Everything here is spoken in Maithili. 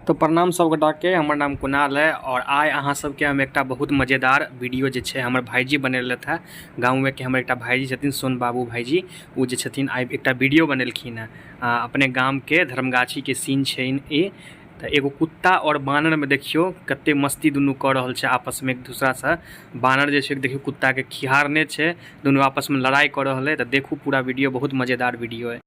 तो प्रणाम सब गोटाके, हमर नाम कुणाल है और आइ अहाँ सबके हम एकटा बहुत मजेदार वीडियो जे छै हमर भाईजी बनेलथि है। गाँवमे के हमर एकटा भाईजी छथिन, सोन बाबू भाईजी, ओ जे छथिन आइ एकटा वीडियो बनेलखिन है। अपने गामके धर्मगाछीके सीन छै ई। तऽ एगो कुत्ता और बानरमे देखियौ कते मस्ती दुनू कऽ रहल छै आपसमे एक दूसरासँ। बानर जे छै देखियौ कुत्ताके खिहारने छै, दुनू आपसमे लड़ाइ कऽ रहल है। तऽ देखू पूरा वीडियो, बहुत मजेदार वीडियो है।